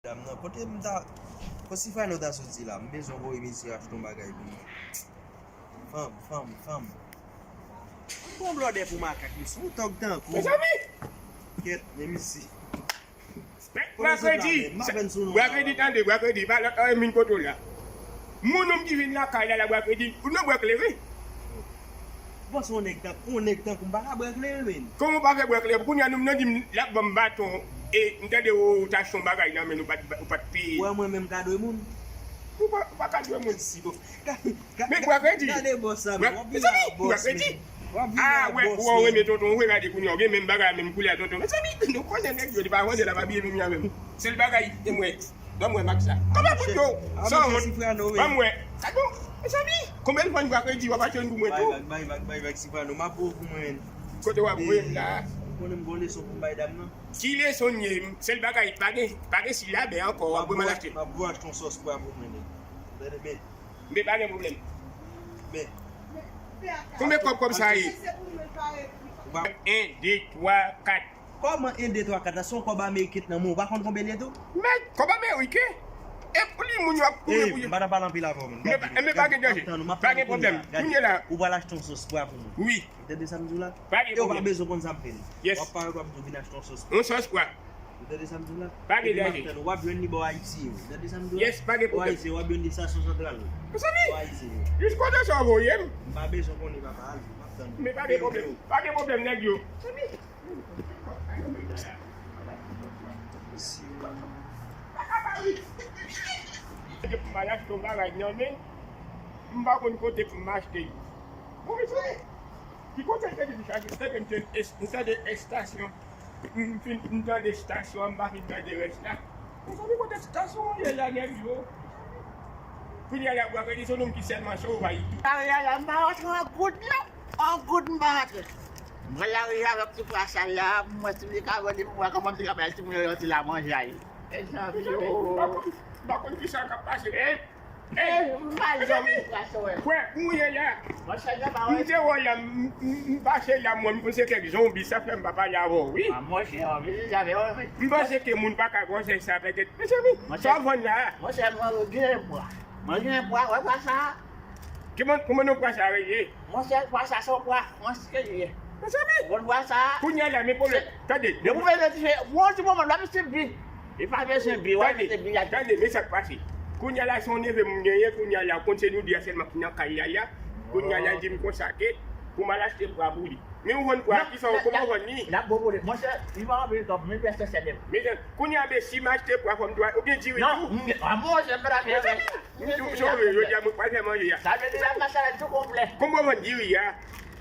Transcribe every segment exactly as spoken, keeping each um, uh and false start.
Dam nan, kote m ta, kote Sifrano ta soti la? M bezwen voye misye achte yon bagay pou mwen. Fanm, fanm, fanm. Ou pran blòdè pou makak, misye. Ou tòg tankou. Mezanmi! Kèt, men misye. Bwa Kredi, Bwa Kredi, tande, Bwa Kredi, pa lòt anyen vin kote w la. Moun ou ki vin lakay la, la Bwa Kredi, ou nan bwa klere. Bon, se yon nèg tank, yon nèg tankou m pa ka bwa klere, men. Kòman w pa fè bwa klere? Kounye a nou, nou di m, l ap ban m baton, e m tande ou, ou t achte yon bagay nan men l, ou pa t, ou pa t peye. Wè mwen menm ka dwe moun. Ou pa, ou pa ka dwe moun. Si, bon. Men Bwa Kredi. Gade bòs sa, men w ap vin a bòs, men. W ap vin a bòs, men. Ah, wè, ou renmen tonton, ou gade kounye a, ou gen menm bagay, menm koulè a tonton. Mezanmi, nou konnen nèg yo, li pa vande la, pa biye menm jan menm. Sèl bagay, e mwen. Ban m wè mak sa. Kòman pou yo? San wont. Ban m wè. Gade, mezanmi, konbyen l vann Bwa Kredi, w ap achte youn pou mwen tou? Bay vag, bay vag, bay vag, Sifrano, m ap voye pou mwen. Kote w ap voye m la? Ou konnen m gon leson pou m bay dam nan. Ki leson m ye? Sèl bagay, pa gen, pa gen silabè ankò, w ap voye m al achte. M ap voye achte yon sòs pwa pou mwen, nèg. Tande byen. Men pa gen pwoblèm. Men. Konbyen kòb kòb sa ye? En, de, twa, kat. Kòman en, de, twa, kat la? Se yon kòb ameriken nan men w. Ou pa konn konbyen l ye tou? Men, kòb ameriken? E pou li moun yo ap kouri pou yo. M pa nan pale anpil avè w, men. Men pa gen danje. Pa gen pwoblèm. Kounye a la. Ou pral achte yon sòs pwa pou mwen. Wi. Ou tande sa m di w la? Pa gen pwoblèm. E w pa bezwen konn sa m fè l. Yes. W ap parèt, w ap di w vin achte yon sòs pwa. Yon sòs pwa. Ou tande sa m di w la? Pa gen danje. Epi m ap tann ou, w ap jwenn li bò Ayiti yo. Ou tande sa m di w la? Yes, pa gen pwoblèm. Bò Ayiti yo, w ap jwenn li stasyon santral yo. Mezanmi, bò Ayiti yo. Jis kote sa w voye m? M pa bezwen konnen, papa, al, m ap tann ou. Men pa gen pwoblèm. Pa gen pwoblèm, nèg yo. Mezanmi. Depi m al achte yon bagay nan men, m pa konn kote pou m achte l. Bon, mezanmi. Ki kote l te vin chache? Se ke m te, m tande estasyon. M fin, m tande estasyon an, m pa fin tande rès la. Mezanmi, kote estasyon an ye la, nèg yo? Kounye a la, Bwa Kredi se yon nonm ki sèlman sovay. Lari a la, m pa rantre an goud, non. An goud, m pa rantre. M pran lari a avèk ti pwa sa la, m wè si li ka vande pou mwen, kòman m te ka bay timoun yo yon ti la manje a ye. Mezanmi, yo. M pa konn, m pa konn kisa k ap pase. E, e, m pa janm vin pase wè. Kwè, kounye a. Monchè, m te wè w la, m, m, m pase la, mwen, m konn se kèk zonbi, sa fè m pa pale avè w, wi. A, monchè, w ap vin avè w, wi. M panse ke moun pa ka gwosè sa, pètèt. Mezanmi, sa w vann la a? Monchè, mwen gen pwa. Mwen gen pwa, wè pwa sa a? Kòman, kòman non pwa sa a rele? Monchè, pwa sa se yon pwa frans ke li ye. Mezanmi! Ou konn pwa sa a? Kounye a la, men pwoblèm. Tande. Depi w vin ti fè, yon ti moman, l ap mete bi. Li pa bezwen bi, w ap mete bi la. Tande, men sa k pase. Kounye a la, se yon neve m genyen, kounye a la, ou konn se nou de a sèlman ki nan kay la, la. Kounye a la, l di m konsa ke pou m al achte pwa pou li. Men ou vann pwa, kisa, kòman ou vann li? L ap bon pou li. Monchè, li pa anpil kòb, men pèsè sèl. Mezanmi, kounye a, men si m achte pwa, fò m dwe, ou gen diri tou? Non, m gen, a, monchè, m pa ta fè. Mezanmi! M tou sove, jodi a, mwen pral fè manje a. Sa vle di la, machalè tou konplè. Konbyen w vann diri a?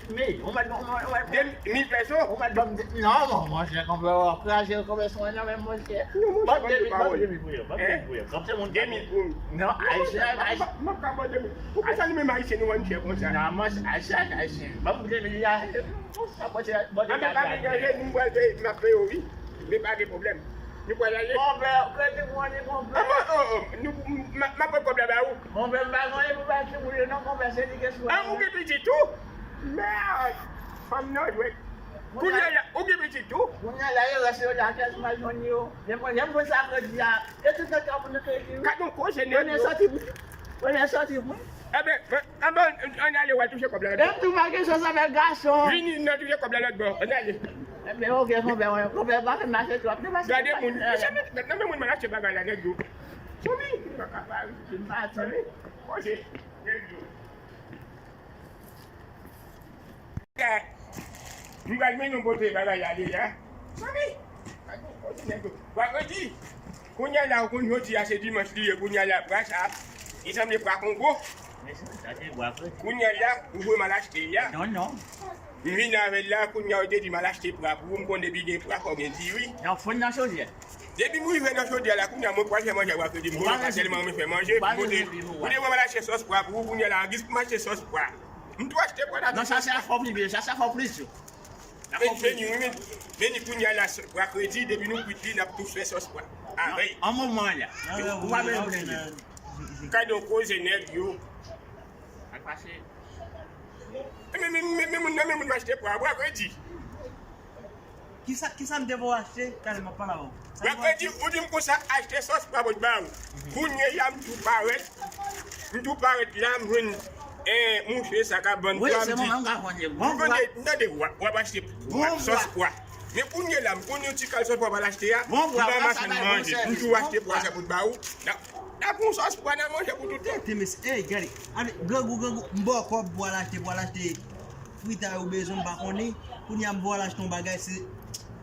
Mil, ou mèt, ou mèt, ou mèt. De mil pèso? Ou mèt ban m de, non, non, monchè, konpè, w ap kraze konpè sou mwen nan menm, monchè. Non, monchè, ban m de mil, ban m de mil pou yo, ban m de mil pou yo. Kòm se moun de mil pou m. Non, ayisyen, ayisyen. M ap ka ban de mil. Ou konn sa nou menm ayisyen, nou vann chè konsa? Non, monchè, ayisyen, ayisyen. Ban m de mil la. Sa monchè, monchè. Anben, pa gen danje, nou pral peye, m ap peye w, wi. Men pa gen pwoblèm. Nou pral ale. Konpè, kredi mwen, konpè. Ah, bon, oh, oh, nou, m, m, m ap pran kòb la ba ou. Konpè, m pa gen anyen pou bay timoun yo non, konpè, se li ki sou. Ah, ou gen pitit tou? Mèd! Fanm nan jwèt. Kounye a la, ou gen pitit tou? Kounye a la, yo rès yo la, kèl mal jwenn yo. Lè mwen, lè mwen sa kredi a, e tout nèg ka pou nou kredi, wi. Gad yon koze nèg yo. Premye sòti pou, premye sòti pou. Enben, men, enben, ann ale, w al touche kòb la lòt bò. Menm tou pa gen chans avèk gason. Vini, n al touche kòb la lòt bò. Ann ale. Enben, oke, konpè, konpè, pa fè mache twòp. Gade moun. Mezanmi, nan men moun m al achte bagay la, nèg yo. Mezanmi, m pa ka pale. M pati. Mezanmi, koze nèg yo. M pral mennen yon pote bagay ale la. Mezanmi, gade yon koze nèg yo. Vandredi. Kounye a la, ou konn jodi a se dimanch li ye, kounye a la, pwa sa, li sanble pwa Kongo. Kounye a la, ou voye m al achte li a. Non, non. M vin avè l la, kounye a, ou te di m al achte pwa pou ou, m konn depi gen pwa, fò gen diri. Non, fò nan chodyè. Depi m rive nan chodyè la, kounye a, mwen pral fè manje, w ap di m, mwen pa tèlman renmen fè manje, pou mwen te, ou te voye m al achte sòs pwa pou ou, kounye a la, angiz pou m achte sòs pwa. M tou achte pwa la. Non, sa se afè w pi byen, sa se afè w plis yo. Vini, wi, men, vini kounye a la, pwa kredi, depi nou kwit li, n ap tou fè sòs pwa. Avèl. An moman la. Ou pa bezwen plenyen. Gade yon koze nèg yo. Sa k pase? Men, men, men, men moun nan, men moun m achte pwa, pwa kredi. Kisa, kisa m te voye achte? Talè m ap pale avè w. Mwen kredi, ou di m konsa, achte sòs pwa pou ba ou. Kounye a, m tou parèt. M tou parèt la, m jwenn, eh, mouche sa ka vann pwa, m di, m tande, tande, w ap, w ap achte sòs pwa. Men kounye a la, m konn yon ti kal sòs pwa m al achte a, m ba machann manje. M tou achte pwa sa pou ba ou. N a, n a pran sòs pwa, n a manje pou tout tan. Tande mesye, ey, gade, gade, grangou, grangou, m ba w kòb pou al achte, pou al achte fritay ou bezwen, m pa konnen. Kounye a m voye al achte yon bagay, se,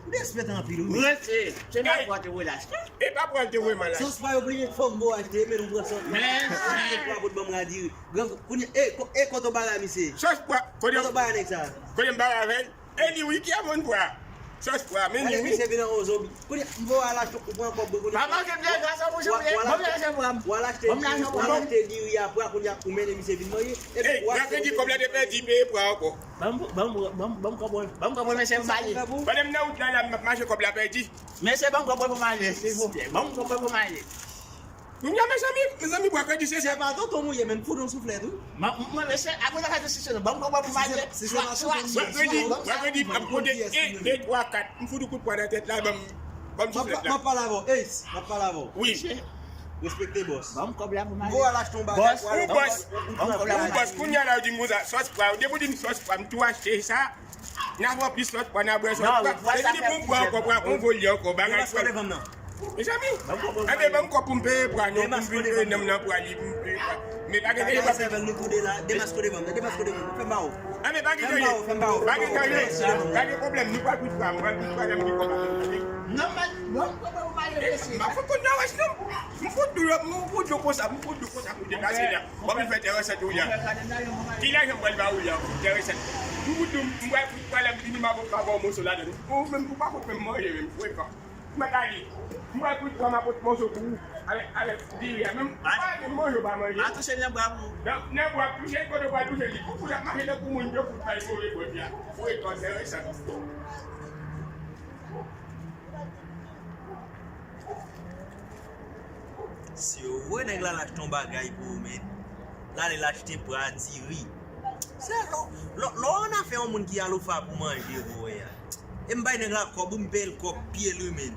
m derespekte anpil, wi. Rete, se nan pwa te voye al achte. E pa pwa l te voye m al achte. Sòs pwa yo bliye fò m voye achte, men nou pran sòs pwa. Men, men. Sòs pwa pou ban m radiri. Grangou, kounye, e, ko-, e kote w bagay misye? Sòs pwa, kote, kote w bagay nèg sa? Kote m bagay avè l? E li wi ki ap vann pwa. Sòs pwa, men li wi. Misye vin an yon zonbi. Kounye, m voye al achte, ou pran kòb mwen kounye. Papa, ke m te gras an bouch ou ye. Bon, men se pwa m. W al achte, w al achte diri a pwa, kounye a, ou mennen misye vin manje. Epi w al fè. Ey, nan kredi kòb la te pèdi, peye pwa ankò. Ban m, ban m, ban m, ban m kòb mwen. Ban m kòb mwen, mesye, m pale. Pandan m nan wout la, la, m ap mache, kòb la pèdi. Mesye, ban m kòb mwen pou m ale, silvouplè. Ban m kòb mwen pou m ale. Kounye a, mezanmi, mezanmi, bwa kredi se sa. Se pa tonton mouye, men fout yon souflèt, wi. Mwen, mwen, mesye, akoz sa fè disisyon, ban m kòb mwen pou m ale. Si se, si se pa tonton mouye, bwa kredi, bwa kredi, m ap konte en, de, twa, kat. M fout yon kout pwa nan tèt la, ban m, ban m souflèt la. M ap pale avè w, Ace, m ap pale avè w. Wi. Respekte bòs. Ban m kòb la pou m ale. Bon, al achte yon bagay. Bòs, ou bòs, ou bòs, kounye a la, ou di m konsa, sòs pwa, depi ou di m sòs pwa, m tou achte sa. N a pran plis lòt pwa, n a bwè sòs pwa. Lè li di pou m bwè ankò, pwa konvolye ankò, bagay sòs. Mezanmi, anben ban m kòb pou m peye pwa, non, pou m vin peye nanm nan pwa li, pou m peye pwa. Men pa gen peye pwa. Demaske devan m, demaske devan m, fè m ba ou. Anben pa gen, pa gen, pa gen pwoblèm, nou pral pran pwa, nou pral pran pwa, lè m gen kòb la. Non, men, non, kòman ou male mesye? M ap fout kout nan wèch non. M fout dlo, m fout dlo konsa, m fout dlo konsa pou deplase la. Bon, m fè tè resèt ou ya. Ki lajan m pral ba ou ya? Tè resèt. M fout dlo, m pral fout pwa la, m vini, m a ba w moso ladan. Ou menm, ou pa fout menm manje, menm frekan. Mwen ka di, m pral fout pwa, m a pot moso pou ou. Avèk, avèk diri a. Menm, ou pa menm manje, ou pa manje. Pa touche nan bwa pou. Nan, nan bwa, touche, kote w pral touche li. Ou fout ap mache tankou moun yo fout bay move bòt ya. Frekan, tè resèt. Si w wè nèg la al achte yon bagay pou ou, men, l ale l achte pwa, diri. Se lò, lò, lò w annafè yon moun ki alofa pou manje pou wè a. E m bay nèg la kòb, ou m peye l kòb pye l, wi, men.